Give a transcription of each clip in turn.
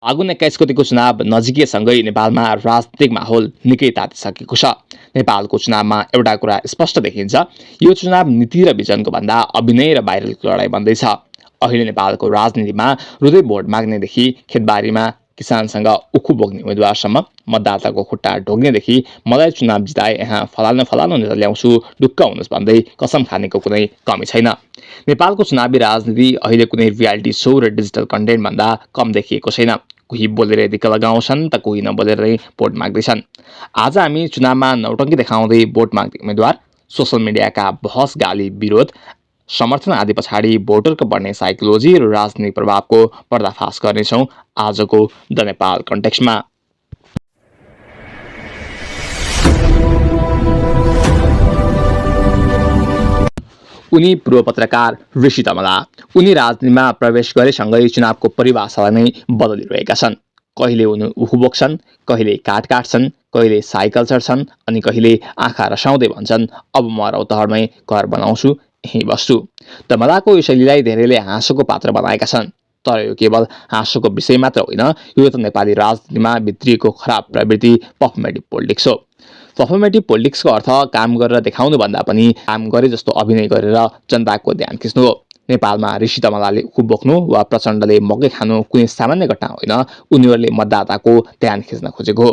फागुन 21 गतिको चुनाव नजिकैसँगै नेपालमा राजनीतिक माहौल निकै तातिसकेको छ। नेपालको चुनावमा एउटा कुरा स्पष्ट देखिन्छ, यो चुनाव नीति र विजनको भन्दा अभिनय र भाइरलको लडाईँ बन्दैछ। अहिले नेपालको राजनीतिमा रुँदै भोट माग्नेदेखि खेतबारीमा किसानसँग उखु बोक्ने उम्मेद्वारसम्म मतदाताको खुट्टा ढोग्नेदेखि मलाई चुनाव जिताए यहाँ फलानु नेता ल्याउँछु ढुक्क हुनुहोस् भन्दै कसम खानेको कुनै कमी छैन। नेपालको चुनावी राजनीति अहिले कुनै रियालिटी सो र डिजिटल कन्टेन्ट भन्दा कम देखिएको छैन। कोही बोलेर दिक्क लगाउँछन् त कोही नबोलेरै भोट माग्दैछन्। आज हामी चुनावमा नौटङ्की देखाउँदै भोट माग्ने उम्मेद्वार, सोसल मिडियाका बहस, गाली, विरोध, समर्थन आदि पछाडि भोटरको बढ्ने साइकोलोजी र राजनीतिक प्रभावको पर्दाफास गर्नेछौँ आजको द नेपाल कन्टेक्स्टमा। उनी पूर्व पत्रकार ऋषि तमला। उनी राजनीतिमा प्रवेश गरेसँगै चुनावको परिभाषालाई नै बदलिरहेका छन्। कहिले उनी उखु बोक्छन्, कहिले काठ काट्छन्, कहिले साइकल चढ्छन् अनि कहिले आँखा रसाउँदै भन्छन् अब म रौतहटमै घर बनाउँछु, यहीँ बस्छु। तमलाको यो शैलीलाई धेरैले हाँसोको पात्र बनाएका छन्। तर यो केवल हाँसोको विषय मात्र होइन, यो त नेपाली राजनीतिमा भित्रिएको खराब प्रवृत्ति पर्फर्मेटिभ पोलिटिक्स हो। पर्फर्मेटिभ पोलिटिक्सको अर्थ काम गरेर देखाउनु भन्दा पनि काम गरे जस्तो अभिनय गरेर जनताको ध्यान खिच्नु हो। नेपालमा ऋषि तमलाले उखु बोक्नु वा प्रचण्डले मकै खानु कुनै सामान्य घटना होइन, उनीहरूले मतदाताको ध्यान खिच्न खोजेको हो।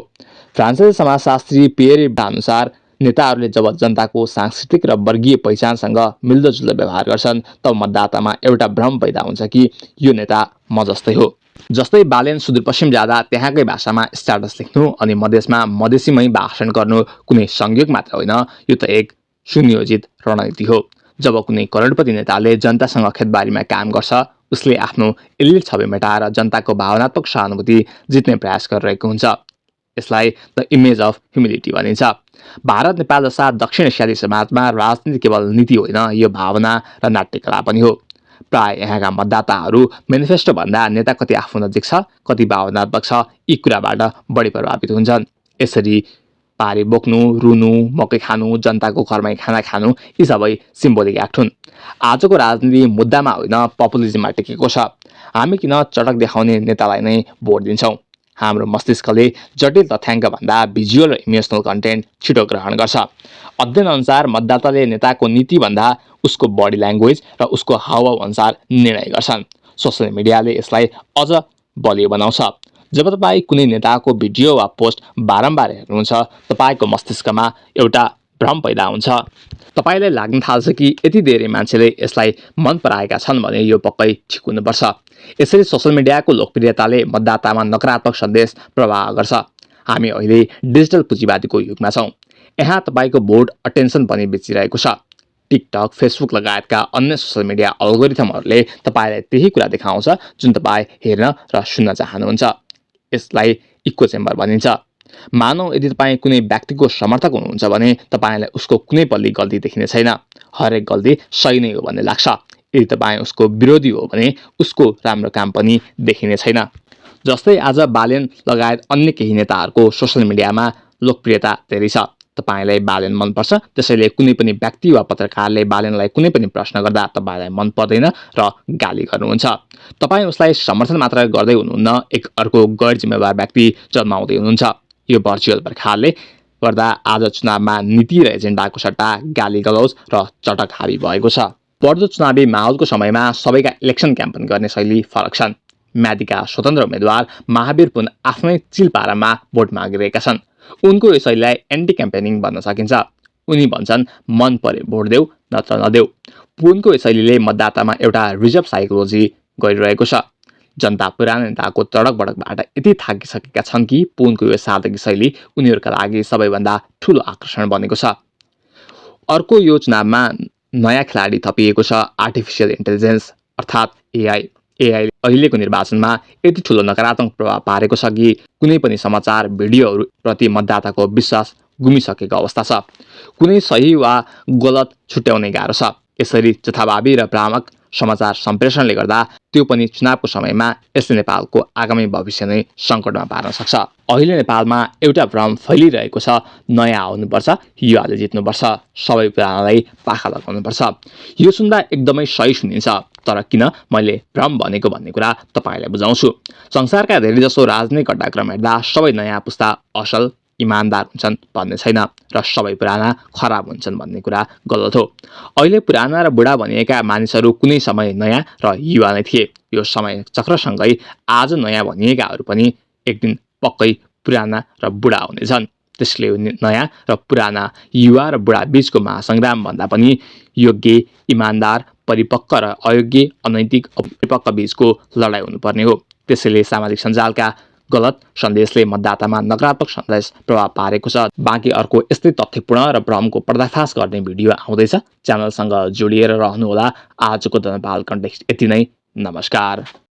फ्रान्सेली समाजशास्त्री पिएर अनुसार नेताहरूले जब जनताको सांस्कृतिक र वर्गीय पहिचानसँग मिल्दोजुल्दो व्यवहार गर्छन् तब मतदातामा एउटा भ्रम पैदा हुन्छ कि यो नेता म जस्तै हो। जस्तै बालेन सुदूरपश्चिम जाँदा त्यहाँकै भाषामा स्ट्याटस लेख्नु अनि मधेसमा मधेसीमै भाषण गर्नु कुनै संयोग मात्र होइन, यो त एक सुनियोजित रणनीति हो। जब कुनै करोडपति नेताले जनतासँग खेतबारीमा काम गर्छ, उसले आफ्नो इलिट छवि मेटाएर जनताको भावनात्मक सहानुभूति जित्ने प्रयास गरिरहेको हुन्छ। यसलाई द इमेज अफ ह्युमिलिटी भनिन्छ। भारत, नेपाल जस्ता दक्षिण एसियाली समाजमा राजनीति केवल नीति होइन, यो भावना र नाट्यकला पनि हो। प्राय यहाँका मतदाताहरू मेनिफेस्टो भन्दा नेता कति आफू नजिक छ, कति भावनात्मक छ, यी कुराबाट बढी प्रभावित हुन्छन्। यसरी पारी बोक्नु, रुनु, मकै खानु, जनताको घरमै खाना खानु यी सबै सिम्बोलिक एक्ट हुन्। आजको राजनीति मुद्दामा होइन, पपुलिजममा टेकेको छ। हामी किन चटक देखाउने नेतालाई नै भोट दिन्छौँ? हाम्रो मस्तिष्कले जटिल तथ्याङ्क भन्दा भिजुअल र इमोसनल कन्टेन्ट छिटो ग्रहण गर्छ। अध्ययन अनुसार मतदाताले नेताको नीति भन्दा उसको बडी ल्याङ्ग्वेज र उसको हावभाव अनुसार निर्णय गर्छन्। सोसल मिडियाले यसलाई अझ बलियो बनाउँछ। जब तपाईँ कुनै नेताको भिडियो वा पोस्ट बारम्बार हेर्नुहुन्छ, तपाईँको मस्तिष्कमा एउटा भ्रम पैदा हुन्छ। तपाईँलाई लाग्न थाल्छ कि यति धेरै मान्छेले यसलाई मन पराएका छन् भने यो पक्कै ठिक हुनुपर्छ। यसरी सोसल मिडियाको लोकप्रियताले मतदातामा नकारात्मक सन्देश प्रवाह गर्छ। हामी अहिले डिजिटल पुँजीवादीको युगमा छौँ। यहाँ तपाईँको भोट अटेन्सन पनि बेचिरहेको छ। टिकटक, फेसबुक लगायतका अन्य सोसल मिडिया अल्गोरिथमहरूले तपाईँलाई त्यही कुरा देखाउँछ जुन तपाईँ हेर्न र सुन्न चाहनुहुन्छ। यसलाई इको चेम्बर भनिन्छ। मानौ यदि तपाईँ कुनै व्यक्तिको समर्थक हुनुहुन्छ भने तपाईँलाई उसको कुनै पल्ली गल्ती देखिने छैन। हरेक गल्ती सही नै हो भन्ने लाग्छ। यदि तपाईँ उसको विरोधी हो भने उसको राम्रो काम पनि देखिने छैन। जस्तै आज बालेन लगायत अन्य केही नेताहरूको सोसल मिडियामा लोकप्रियता धेरै छ। तपाईँलाई बालेन मनपर्छ, त्यसैले कुनै पनि व्यक्ति वा पत्रकारले बालेनलाई कुनै पनि प्रश्न गर्दा तपाईँलाई मन पर्दैन र गाली गर्नुहुन्छ। तपाईँ उसलाई समर्थन मात्र गर्दै हुनुहुन्न, एक अर्को गैर जिम्मेवार व्यक्ति जन्माउँदै हुनुहुन्छ। यो भर्चुअल पर्खालले गर्दा आज चुनावमा नीति र एजेन्डाको सट्टा गाली गलौज र चटक हावी भएको छ। बढ्दो चुनावी माहौलको समयमा सबैका इलेक्सन क्याम्पेन गर्ने शैली फरक छन्। म्यादीका स्वतन्त्र उम्मेद्वार महावीर पुन आफ्नै चिलपारामा भोट मागिरहेका छन्। उनको यो शैलीलाई एन्टी क्याम्पेनिङ भन्न सकिन्छ। उनी भन्छन् मन परे भोट देऊ नत्र नदेऊ। पुनको यो शैलीले मतदातामा एउटा रिजर्भ साइकोलोजी गरिरहेको छ। जनता पुरानो नेताको तडक बडकबाट यति थाकिसकेका छन् कि पुनको यो सादगी शैली उनीहरूका लागि सबैभन्दा ठुलो आकर्षण बनेको छ। अर्को यो चुनावमा नयाँ खेलाडी थपिएको छ, आर्टिफिसियल इन्टेलिजेन्स अर्थात् एआई। एआई अहिलेको निर्वाचनमा यति ठुलो नकारात्मक प्रभाव पारेको छ कि कुनै पनि समाचार भिडियोहरू प्रति मतदाताको विश्वास गुमिसकेको अवस्था छ। कुनै सही वा गलत छुट्याउने गाह्रो छ। यसरी जथाभावी र भ्रामक समाचार सम्प्रेषणले गर्दा त्यो पनि चुनावको समयमा यसले नेपालको आगामी भविष्य नै सङ्कटमा पार्न सक्छ। अहिले नेपालमा एउटा भ्रम फैलिरहेको छ, नयाँ आउनुपर्छ, युवाले जित्नुपर्छ, सबै पुरानालाई पाखा लगाउनुपर्छ। यो सुन्दा एकदमै सही सुनिन्छ। तर किन मैले भ्रम भनेको भन्ने कुरा तपाईलाई बुझाउँछु। संसारका धेरैजसो राजनैतिक घटनाक्रम हेर्दा सबै नयाँ पुस्ता असल इमानदार हुन्छन् भन्ने छैन र सबै पुराना खराब हुन्छन् भन्ने कुरा गलत हो। अहिले पुराना र बुढा भनिएका मानिसहरू कुनै समय नयाँ र युवा नै थिए। यो समय चक्रसँगै आज नयाँ भनिएकाहरू पनि एक दिन पक्कै पुराना र बुढा हुनेछन्। त्यसले नयाँ र पुराना, युवा र बुढा बीचको महासंग्राम भन्दा पनि योग्य, इमानदार, परिपक्व र अयोग्य, अनैतिक, अपरिपक्व बीचको लडाईँ हुनुपर्ने हो। त्यसैले सामाजिक सञ्जालका गलत सन्देशले मतदातामा नकारात्मक सन्देश प्रभाव पारेको छ। बाँकी अर्को यस्तै तथ्यपूर्ण र भ्रमको पर्दाफास गर्ने भिडियो आउँदैछ। च्यानलसँग जोडिएर रहनुहोला। आजको जनपाल कन्टेक्स्ट यति नै। नमस्कार।